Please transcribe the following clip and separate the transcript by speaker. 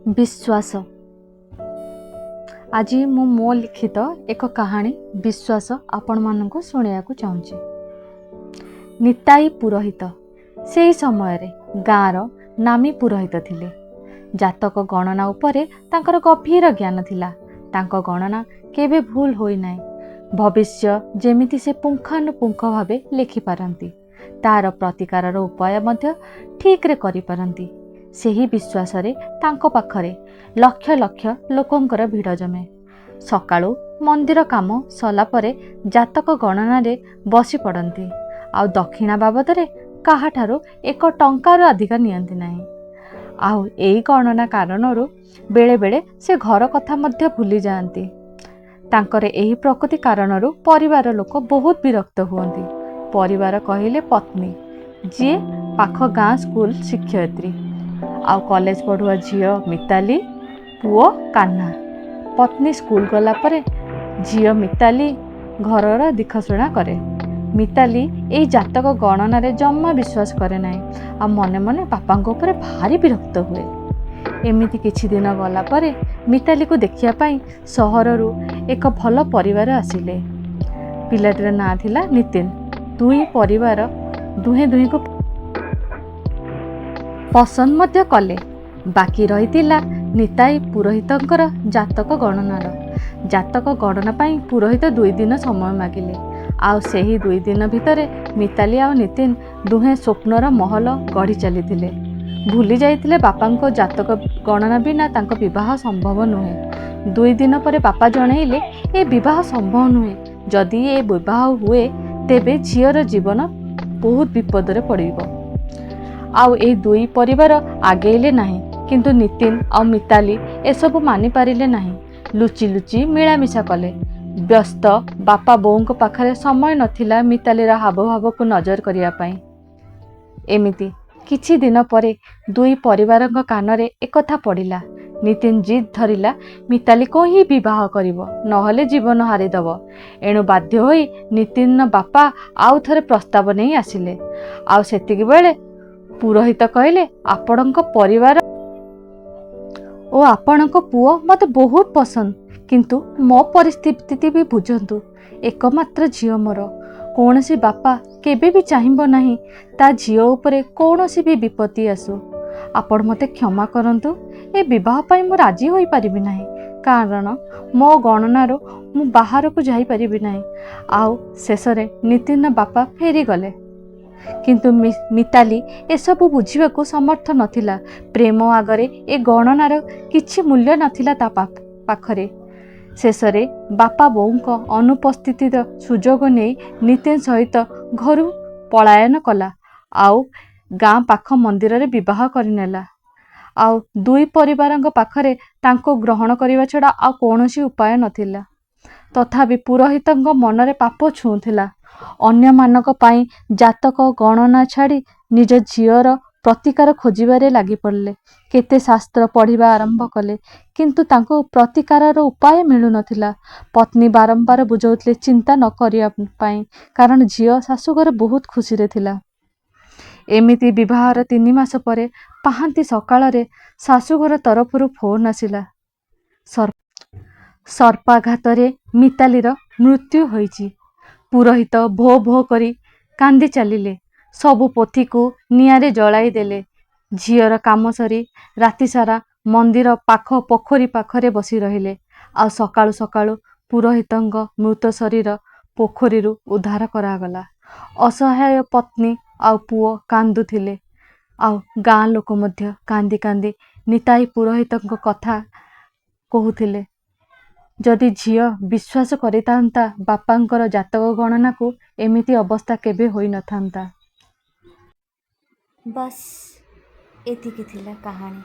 Speaker 1: ବିଶ୍ୱାସ। ଆଜି ମୁଁ ମୋ ଲିଖିତ ଏକ କାହାଣୀ ବିଶ୍ୱାସ ଆପଣମାନଙ୍କୁ ଶୁଣାଇବାକୁ ଚାହୁଁଛି। ନିତାଇ ପୁରୋହିତ ସେହି ସମୟରେ ଗାଁର ନାମୀ ପୁରୋହିତ ଥିଲେ। ଜାତକ ଗଣନା ଉପରେ ତାଙ୍କର ଗଭୀର ଜ୍ଞାନ ଥିଲା। ତାଙ୍କ ଗଣନା କେବେ ଭୁଲ ହୋଇନାହିଁ। ଭବିଷ୍ୟ ଯେମିତି ସେ ପୁଙ୍ଖାନୁପୁଙ୍ଖ ଭାବେ ଲେଖିପାରନ୍ତି, ତାର ପ୍ରତିକାରର ଉପାୟ ମଧ୍ୟ ଠିକ୍ରେ କରିପାରନ୍ତି। ସେହି ବିଶ୍ୱାସରେ ତାଙ୍କ ପାଖରେ ଲକ୍ଷ ଲକ୍ଷ ଲୋକଙ୍କର ଭିଡ଼ ଜମେ। ସକାଳୁ ମନ୍ଦିର କାମ ସରିଲା ପରେ ଜାତକ ଗଣନାରେ ବସି ପଡ଼ନ୍ତି, ଆଉ ଦକ୍ଷିଣା ବାବଦରେ କାହାଠାରୁ ଏକ ଟଙ୍କାରୁ ଅଧିକ ନିଅନ୍ତି ନାହିଁ। ଆଉ ଏଇ ଗଣନା କାରଣରୁ ବେଳେବେଳେ ସେ ଘର କଥା ମଧ୍ୟ ଭୁଲି ଯାଆନ୍ତି। ତାଙ୍କର ଏହି ପ୍ରକୃତି କାରଣରୁ ପରିବାର ଲୋକ ବହୁତ ବିରକ୍ତ ହୁଅନ୍ତି। ପରିବାର କହିଲେ ପତ୍ନୀ, ଯିଏ ପାଖ ଗାଁ ସ୍କୁଲ ଶିକ୍ଷୟିତ୍ରୀ, ଆଉ କଲେଜ ପଢ଼ୁଆ ଝିଅ ମିତାଲି, ପୁଅ କାହ୍ନା। ପତ୍ନୀ ସ୍କୁଲ ଗଲା ପରେ ଝିଅ ମିତାଲି ଘରର ଦେଖାଶୁଣା କରେ। ମିତାଲି ଏଇ ଜାତକ ଗଣନାରେ ଜମା ବିଶ୍ୱାସ କରେ ନାହିଁ, ଆଉ ମନେ ମନେ ବାପାଙ୍କ ଉପରେ ଭାରି ବିରକ୍ତ ହୁଏ। ଏମିତି କିଛି ଦିନ ଗଲା ପରେ ମିତାଲିକୁ ଦେଖିବା ପାଇଁ ସହରରୁ ଏକ ଭଲ ପରିବାର ଆସିଲେ। ପିଲାଟିର ନାଁ ଥିଲା ନିତିନ। ଦୁଇ ପରିବାର ଦୁହେଁ ଦୁହିଁଙ୍କୁ ପସନ୍ଦ ମଧ୍ୟ କଲେ। ବାକି ରହିଥିଲା ନିତାଇ ପୁରୋହିତଙ୍କର ଜାତକ ଗଣନାର। ଜାତକ ଗଣନା ପାଇଁ ପୁରୋହିତ 2 ଦିନ ସମୟ ମାଗିଲେ। ଆଉ ସେହି 2 ଦିନ ଭିତରେ ମିତାଲି ଆଉ ନିତିନ ଦୁହେଁ ସ୍ୱପ୍ନର ମହଲ ଗଢ଼ି ଚାଲିଥିଲେ। ଭୁଲି ଯାଇଥିଲେ ବାପାଙ୍କ ଜାତକ ଗଣନା ବିନା ତାଙ୍କ ବିବାହ ସମ୍ଭବ ନୁହେଁ। 2 ଦିନ ପରେ ବାପା ଜଣାଇଲେ, ଏ ବିବାହ ସମ୍ଭବ ନୁହେଁ। ଯଦି ଏ ବିବାହ ହୁଏ, ତେବେ ଝିଅର ଜୀବନ ବହୁତ ବିପଦରେ ପଡ଼ିବ। ଆଉ ଏଇ ଦୁଇ ପରିବାର ଆଗେଇଲେ ନାହିଁ। କିନ୍ତୁ ନିତିନ ଆଉ ମିତାଲି ଏସବୁ ମାନିପାରିଲେ ନାହିଁ। ଲୁଚି ଲୁଚି ମିଳାମିଶା କଲେ। ବ୍ୟସ୍ତ ବାପା ବୋଉଙ୍କ ପାଖରେ ସମୟ ନଥିଲା ମିତାଲିର ହାବଭାବକୁ ନଜର କରିବା ପାଇଁ। ଏମିତି କିଛି ଦିନ ପରେ ଦୁଇ ପରିବାରଙ୍କ କାନରେ ଏକଥା ପଡ଼ିଲା। ନିତିନ ଜିଦ୍ ଧରିଲା, ମିତାଲିକୁ ହିଁ ବିବାହ କରିବ, ନହେଲେ ଜୀବନ ହାରିଦେବ। ଏଣୁ ବାଧ୍ୟ ହୋଇ ନିତିନର ବାପା ଆଉ ଥରେ ପ୍ରସ୍ତାବ ନେଇ ଆସିଲେ। ଆଉ ସେତିକି ବେଳେ ପୁରୋହିତ କହିଲେ, "ଆପଣଙ୍କ ପରିବାର ଓ ଆପଣଙ୍କ ପୁଅ ମୋତେ ବହୁତ ପସନ୍ଦ, କିନ୍ତୁ ମୋ ପରିସ୍ଥିତି ବି ବୁଝନ୍ତୁ। ଏକମାତ୍ର ଝିଅ ମୋର। କୌଣସି ବାପା କେବେ ବି ଚାହିଁବ ନାହିଁ ତା ଝିଅ ଉପରେ କୌଣସି ବି ବିପତ୍ତି ଆସୁ। ଆପଣ ମୋତେ କ୍ଷମା କରନ୍ତୁ, ଏ ବିବାହ ପାଇଁ ମୁଁ ରାଜି ହୋଇପାରିବି ନାହିଁ, କାରଣ ମୋ ଗଣନାରୁ ମୁଁ ବାହାରକୁ ଯାଇପାରିବି ନାହିଁ।" ଆଉ ଶେଷରେ ନିତିନର ବାପା ଫେରିଗଲେ। କିନ୍ତୁ ମିତାଲି ଏସବୁ ବୁଝିବାକୁ ସମର୍ଥ ନଥିଲା। ପ୍ରେମ ଆଗରେ ଏ ଗଣନାର କିଛି ମୂଲ୍ୟ ନଥିଲା ତା ପାଖରେ। ଶେଷରେ ବାପା ବୋଉଙ୍କ ଅନୁପସ୍ଥିତିର ସୁଯୋଗ ନେଇ ନିତିନ ସହିତ ଘରୁ ପଳାୟନ କଲା, ଆଉ ଗାଁ ପାଖ ମନ୍ଦିରରେ ବିବାହ କରିନେଲା। ଆଉ ଦୁଇ ପରିବାରଙ୍କ ପାଖରେ ତାଙ୍କୁ ଗ୍ରହଣ କରିବା ଛଡ଼ା ଆଉ କୌଣସି ଉପାୟ ନଥିଲା। ତଥାପି ପୁରୋହିତଙ୍କ ମନରେ ପାପ ଛୁଉଁଥିଲା। ଅନ୍ୟମାନଙ୍କ ପାଇଁ ଜାତକ ଗଣନା ଛାଡ଼ି ନିଜ ଝିଅର ପ୍ରତିକାର ଖୋଜିବାରେ ଲାଗିପଡ଼ିଲେ। କେତେ ଶାସ୍ତ୍ର ପଢ଼ିବା ଆରମ୍ଭ କଲେ, କିନ୍ତୁ ତାଙ୍କୁ ପ୍ରତିକାରର ଉପାୟ ମିଳୁନଥିଲା। ପତ୍ନୀ ବାରମ୍ବାର ବୁଝାଉଥିଲେ ଚିନ୍ତା ନ କରିବା ପାଇଁ, କାରଣ ଝିଅ ଶାଶୁଘରେ ବହୁତ ଖୁସିରେ ଥିଲା। ଏମିତି ବିବାହର 3 ମାସ ପରେ ପାହାନ୍ତି ସକାଳରେ ଶାଶୁଘର ତରଫରୁ ଫୋନ୍ ଆସିଲା, ସର୍ପାଘାତରେ ମିତାଲିର ମୃତ୍ୟୁ ହୋଇଛି। ପୁରୋହିତ ଭୋ ଭୋ କରି କାନ୍ଦି ଚାଲିଲେ। ସବୁ ପୋଥିକୁ ନିଆଁରେ ଜଳାଇ ଦେଲେ। ଝିଅର କାମ ସରି ରାତିସାରା ମନ୍ଦିର ପାଖ ପୋଖରୀ ପାଖରେ ବସି ରହିଲେ। ଆଉ ସକାଳୁ ସକାଳୁ ପୁରୋହିତଙ୍କ ମୃତ ଶରୀର ପୋଖରୀରୁ ଉଦ୍ଧାର କରାଗଲା। ଅସହାୟ ପତ୍ନୀ ଆଉ ପୁଅ କାନ୍ଦୁଥିଲେ, ଆଉ ଗାଁ ଲୋକ ମଧ୍ୟ କାନ୍ଦି କାନ୍ଦି ନିତାଇ ପୁରୋହିତଙ୍କ କଥା କହୁଥିଲେ। ଯଦି ଝିଅ ବିଶ୍ୱାସ କରିଥାନ୍ତା ବାପାଙ୍କର ଜାତକ ଗଣନାକୁ, ଏମିତି ଅବସ୍ଥା କେବେ ହୋଇନଥାନ୍ତା।
Speaker 2: ବାସ୍, ଏତିକି ଥିଲା କାହାଣୀ।